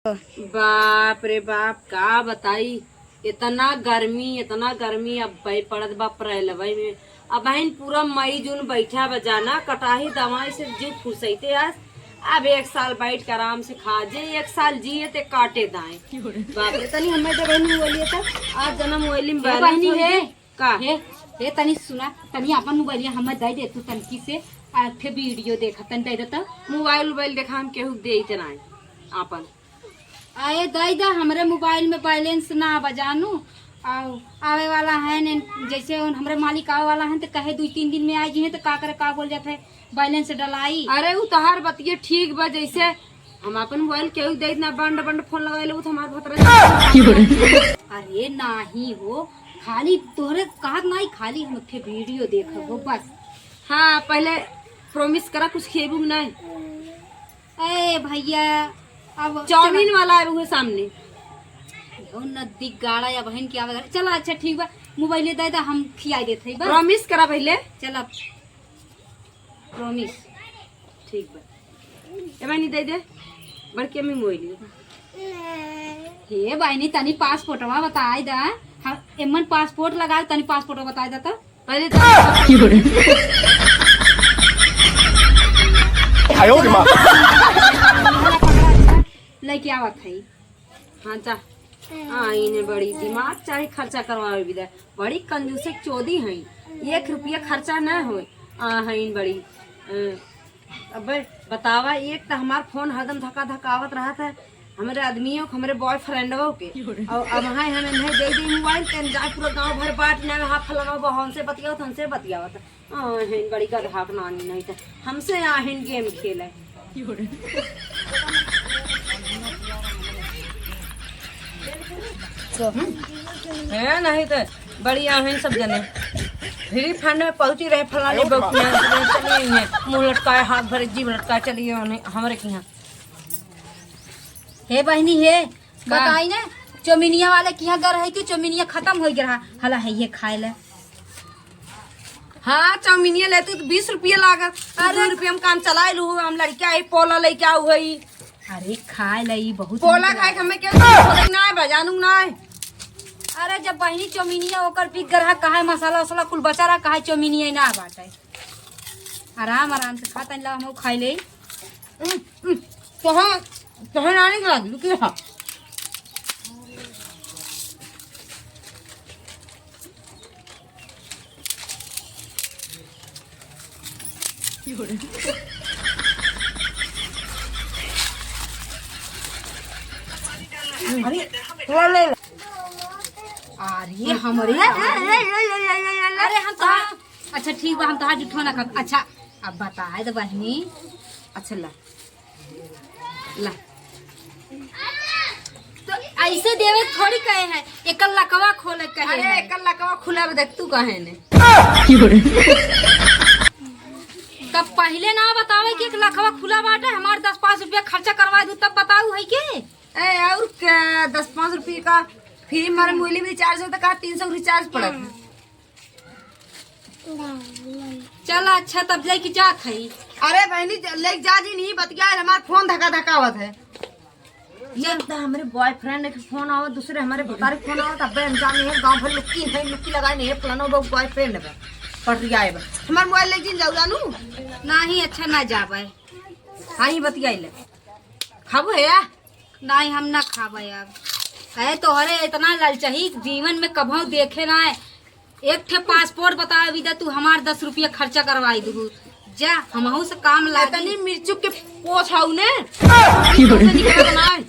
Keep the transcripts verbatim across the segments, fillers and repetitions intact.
बाप रे बाप, का बताई, इतना गर्मी, इतना गर्मी अब भाई पड़त बा अप्रैलवे में। अबहिन पूरा मई जून बैठा बा, जाना कटाही दवाई से जीव फुसैते आस। अब एक साल बैठ के आराम से खा जे, एक साल जिए ते काटे दाएं। बाप रे, तनी हमें जब बहनी बोलिए तो आज जन्म वैली में ए बैलेंस बहनी हो है। जे। का? हे, हे, तनी सुना, तनी आपन मोबाइलिया हमें दे दे तू तनकी से, आ, फिर वीडियो देखा, तनी दे दे तो। मोबाइल उबाइल देखा हम केहू के देते नाई आपन। अरे दे दे, हमरे मोबाइल में बैलेंस ना बा जानू, आ, आवे वाला है ने, जैसे उन हमरे मालिक आवे वाला है तो कहे दू तीन दिन में आ जी है तो का करे, का बोल जात है, बैलेंस डलाई। अरे उ तोहार बतिये ठीक बा, जैसे हम आपन मोबाइल केहू के देत ना, बंड बंड फोन लगाए लो तो हमार भतरा। अरे नाही हो, खाली तोहरे कहत नाही, खाली हम एक ठे वीडियो देखब हो बस। हाँ, पहले प्रॉमिस करा कुछ खेबू कि नाही। ए भैया, अब चाउमीन वाला है उहे सामने। ओ नदी गाड़ा या बहन की आवे। चला अच्छा ठीक बा, मोबाइल दे दा, हम खियाई देत हई बस। प्रॉमिस करा पहले। चला। प्रॉमिस। ठीक बा। ए बहनी, दे दे। बड़की अम्मी मोबाइल। हे बहनी, तनी पासपोर्टवा बताई दा। हम एमन पासपोर्ट लगा, तनी पासपोर्टवा बताई दा तो। पहले तो आयो रे माँ। लेके आवत है। हाँ, जा। आ, इन्हें बड़ी दिमाग चाही खर्चा करवावे बिदा। बड़ी कंजूसे चोदी हैं। एक रुपया खर्चा न होए। आ, हैं बड़ी, अ, अबे बतावा, एक त हमार फोन हरदम धका धकावत रहत है। हमरे आदमियों के, हमरे बॉयफ्रेंडवो के। और अब हैं हम इन्हें दे दी मोबाइल, तेन जाए पूरा गांव भर बांट ना, हाँ फलाना बा, हमसे बतियावत, हमसे बतियावत। आ, हैं बड़ी गधा के नानी नहीं त हमसे आहिन गेम खेले। हम्म? है नहीं त बड़ी आहिन सब जने। फ्री फंड में पहुंची रहे फलानी बहू के यहाँ, चली हैं, मुंह लटकाए, हाथ भरे, जीभ लटकाए, चली हैं उन्हें, हमरे के यहाँ। हे बहनी हे, का? बताई ना, चौमिनिया वाले के यहाँ गर है कि चौमिनिया खत्म हो गया रहा, हला है ये खाए ले। हाँ, चौमिनिया लेते तो बीस रुपया लागत। अरे। दो रुपया हम काम चलाए लू, हम लड़का है, पोला लेके आऊ है। अरे, खाए ले, ई बहुत पोला नीक खाए के लागत। हमें क्या ना है, बजानू ना है। अरे, जब बहिनी चौमिनिया ओकर पीक गरहा, काहे मसाला वसाला कुल बचा रहा, काहे चौमिनिया ना बाटे। आराम, आराम से खा, तनी ला, हम खाई ले। उम, उम, तोहर, तोहर नानी के लागी, रुकी रहा। अरे, ले, ले, ले। अरे, हमरे ए, ए, ए, ए, ए, ए, ए, ए, अरे, हम तो, अच्छा, ठीक बा, हम तोहार जुठो ना खाब। अच्छा, अब बताए दे बहिनी। अच्छा, ला। ला। तो ऐसे देवे थोड़ी कहे हैं, एकर लकवा खोले कहे अरे, हैं। एकर लकवा खुला बा, देख तू कहे ने। तब पहिले ना बतावे कि एक लकवा खुला बाटे, हमार दस पाँच रुपया खर्चा करवा दू, तब बताऊ है के? ए, और क्या, दस पाँच रुपये का फ्री मारे मोबाइल में रिचार्ज होता, कहा तीन सौ रिचार्ज पड़त है। चल अच्छा, तब जाए के जात है। अरे बहनी, ज-, लेके जा जी, नहीं बतिया, हमार फोन धका धकावत है। ये तो हमरे बॉयफ्रेंड के फोन आवत, दूसरे हमरे भतारे के फोन आवत, अबे अनजान नहीं है, गांव भर लुक्की है, लुक्की लगाए नहीं है, फलाना वो बॉयफ्रेंड है, पटरिया है बा। हमार मोबाइल लेके जिन जाऊ जानू। नहीं, अच्छा ना जाबे। हाँ, ही बतिया ले। खाबो है या? नहीं, हम ना खाबे अब। अरे तोहरे इतना ललचही जीवन में कभौ देखे ना है। एक ठे पासपोर्ट बतावे बिदा तू हमार दस रुपया खर्चा करवाई दू। जा, हमहू से काम लागी। इतनी मिर्चू के पोछ हऊ ने। की बोले? तुमसे निकलत ना है।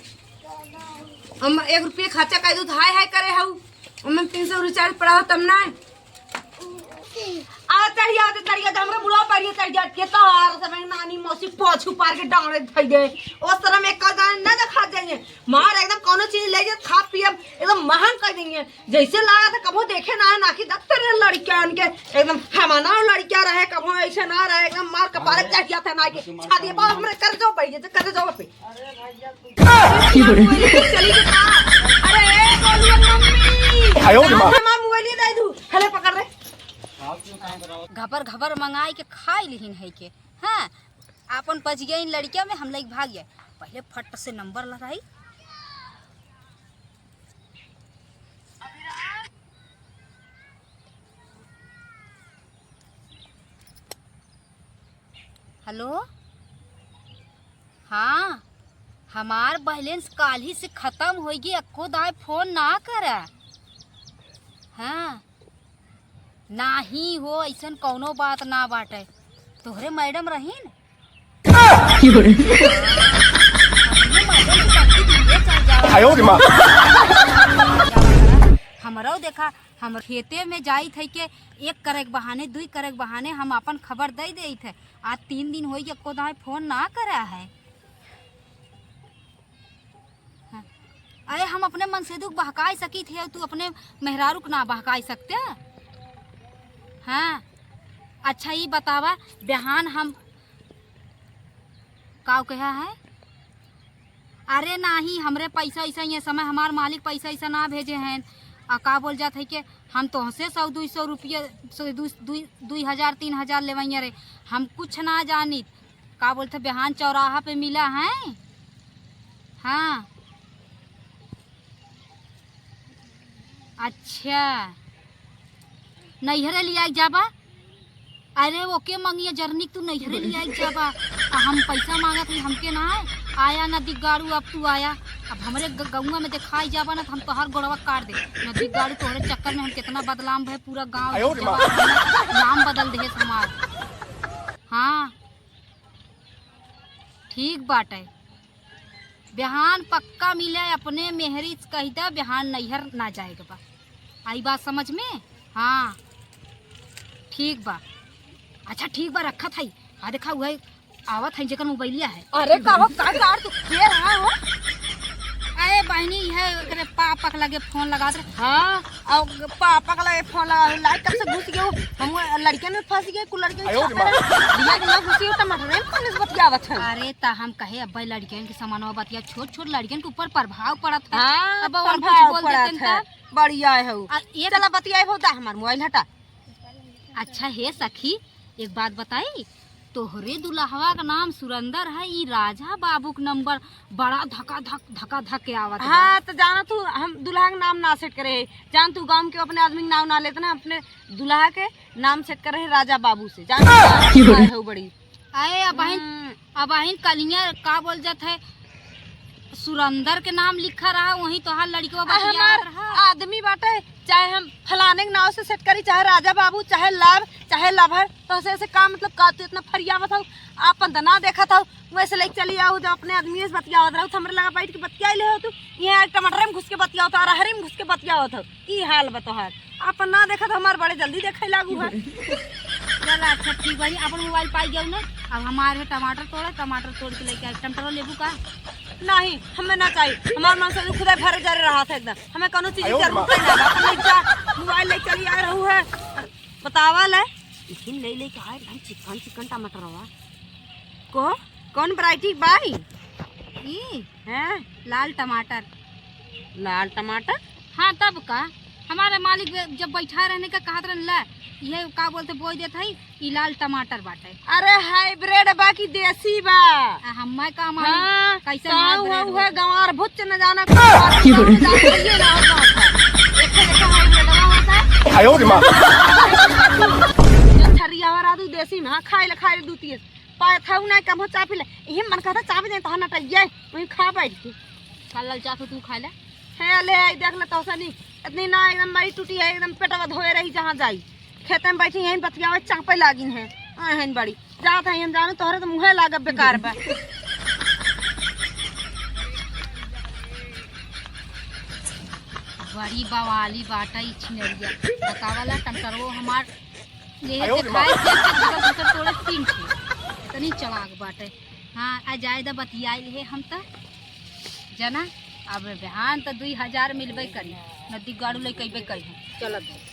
हम एक रुपया खर्चा कर दू तो हाय हाय करे हऊ। हम तीन सौ रिचार्ज पड़ा हो तब ना है। आ चढ़िया, आ चढ़िया, हमरा बुढ़ापा पर ये चढ़िया, के तो आर समय नानी मौसी पोछू पार के डांड़े धई दे। ओ तरह में एक दान ना देखा जाइए। मार एकदम कौनो चीज ले जा, खा पियब, एकदम महंग कर देंगे। जैसे लागा था कबो देखे ना है, ना कि दत्तर है लड़कियां के, एकदम हमाना लड़कियां रहे, कबो ऐसे ना रहे, एकदम मार कपारे चढ़िया था ना कि छाती पर हमरे कर जाओ बैठ, कर जाओ पे। की बोले? चली गई का? अरे, ए, गोलुआ मम्मी। आयो रे माँ। हमार मोबाइल दे दू। हेले, पकड़ रे। घबर घबर मंगाई के खाई लिहिन है के। हाँ, आपन पच गई लड़किया में, हम लइके भाग गए। पहले फट से नंबर लड़ाई, हेलो, हाँ, हमार बैलेंस काल्हि से खतम होइ गई, एक्को दाई फोन ना करा। हाँ, नाही हो, अइसन कउनो बात ना बाटे। तोहरे मैडम रहीन? आयो रे माँ। हमरो देखा, हम खेते में जाइत है के एक करे के बहाने, दुई करे के बहाने हम आपन खबर दे देइत है। आज तीन दिन होई, एक्को दाई फोन ना करा है। हाँ। अरे, हम अपने मनसेदू के बहकाई सकित है, तू अपने मेहरारू के ना बहकाई सकते? हाँ। अच्छा, ई बतावा, बिहान हम का कहा है? अरे नाही, हमरे पैसा ऐसा, ये समय हमार मालिक पैसा ऐसा ना भेजे हैं। आ का बोल जात है कि हम तोहसे सौ, दुई सौ रुपया, सौ, दुई, दुई, दुई हजार, तीन हजार लेवैया रे, हम कुछ ना जानित। का बोलते, बिहान चौराहा पे मिला है। हाँ, अच्छा, नैहरे लिया जाबा। अरे, ओके मंगिया जरनी, तू नैहरे लिया जाबा। आ हम पैसा मांगत हई, हमके ना है। आया ना दिग्गाड़ू, अब तू आया। अब हमरे ग-, गौवा में देखाई जाबा ना, तो हम तोहार गोड़वा काट दे। ना दिग्गाड़ू, तोहरे चक्कर में हम कितना बदनाम भए, पूरा गाँव आयो रे माँ। जवार नाम बदल दे हमार। हाँ, ठीक बाटे। बिहान पक्का मिले, अपने मेहरी से कहि द, बिहान नैहर ना जाए के बा। आई बात समझ में? हाँ, ठीक बा। अच्छा, ठीक बा, रखत हई। आ देखा, उहे आवत हई, जेकर मोबाइलिया है। अरे, का हो, का कार तू के रहा हो? अरे बहिनी, इहे एकरे पापा के लगे फोन लगात रहे। हाँ, और पापा के लगे फोन लगा, लाइट कब से घुस गयो? हम लड़कियन में फंस गए, कुल लड़कियन आयो रे माँ। दिया के ना घुसी हो, टमाटर में कौन से बतियावत है? अरे, ता हम कहे, अब्बे लड़कियन के समानवा बतिया, छोट छोट लड़कियन के ऊपर प्रभाव पड़त है। हाँ, अब हम कुछ प्रभाव बोल पड़त देते है। तब। बढ़िया है हो। आ, एक चला बतियाए हो, दा हमार मोबाइल हटा। अच्छा हे सखी, एक बात बताई, तोहरे दुल्हवा का नाम सुरेंदर है, ई राजा बाबू के नंबर बड़ा धका धक, धका धक के आवत बा। हाँ, तो जाना तू, हम दुल्हा के नाम ना सेट करे है। जान तू, गाँव के अपने आदमी के नाम ना लेते ना, अपने दुल्हा के नाम सेट करे है राजा बाबू से। जान तू, की बोले? है हो बड़ी। अरे अबहिन, हम्म। अबहिन कलिया का बोल जात है, सुरेंदर के नाम लिखा रहा, वहीं तोहार लड़कवा आ, बतियात हमार रहा। आदमी बाटे, चाहे हम फलाने के नाव से सेट करी, चाहे राजा बाबू, चाहे लव, चाहे लवर, तो ऐसे, ऐसे का मतलब का तू इतना फरियावत हऊ? आपन त ना देखत हऊ, वैसे लेके चली आऊ, जब अपने आदमी से बतियावत रहू, तो हमरे लगा बैठ के बतियाई ले हो तू, यहाँ टमाटर में घुस के बतियावत हऊ, अरहरी में घुस के बतियावत हऊ, ई हाल बा तोहार। आपन ना देखत हमार बड़े जल्दी देखे लागू है। चल अच्छा ठीक बा, अपन मोबाइल पाई गयो ना, अब हमारे टमाटर तोड़े, टमाटर तोड़ के लेके आए। टमाटर लेबू का? नहीं, हमें ना चाहिए, हमार मन से खुदा भरे जरे रहा था एकदम। हमें कोनो चीज की आयो जरूरत माँ। नहीं ना, अपन लेके जा, मोबाइल लेके चली आ रहू है। बतावा ले। इखिन ले लेके आए एकदम चिकन चिकन टमाटरवा। को, कौन वैरायटी बाई? ई? हैं? लाल टमाटर। लाल टमाटर? हाँ, तब का? हमारे मालिक बे-, जब बैठा रहने का कहत रहन ला, ये का बोलते बोई देत हई, ई लाल टमाटर बाटे। अरे हाइब्रिड बा कि देसी बा? आ, हम्मे का मालूम, हाँ, कैसे तो हाइब्रिड हुआ, हुआ होता? गंवार भुच्च न जाना की बोले? ना होता। एक तो देखो हाइब्रिडवा होता है। आयो रे माँ। जो छरियावा रहा तू देसी में, हाँ, खाए ले, खाए ले दू तीन। पाए था उ ना कम हो चाय पी ले। इहे मन कहता चाय पी दे, तहाँ नटैया, वहीं खा बैठ के। का ललचात हो तू खाए ले? हे ले, आई देख ले तोहसे नहीं, इतनी ना एकदम मरी टूटी है, एकदम पेटवा धोए रही जहाँ जाई। खेते में बैठी यहीं बतियावे चापे लागिन है। आए हैं बड़ी। जात है हम जानू तोहरे तो मुँहे लागब बेकार बा। बड़ी बवाली बाटा ई छिनरिया। बतावला टमटरवो हमार ये आयो रे देखाए माँ। से घुसर घुसर तोड़े तीन ठे। इतनी चालाक बाटे। हाँ, आ जाए दा बतियाई ले हम त। जना, अब बिहान त दुई हजार मिलबे करी, नदी गाड़ू लेके अइबे करी। चलत है।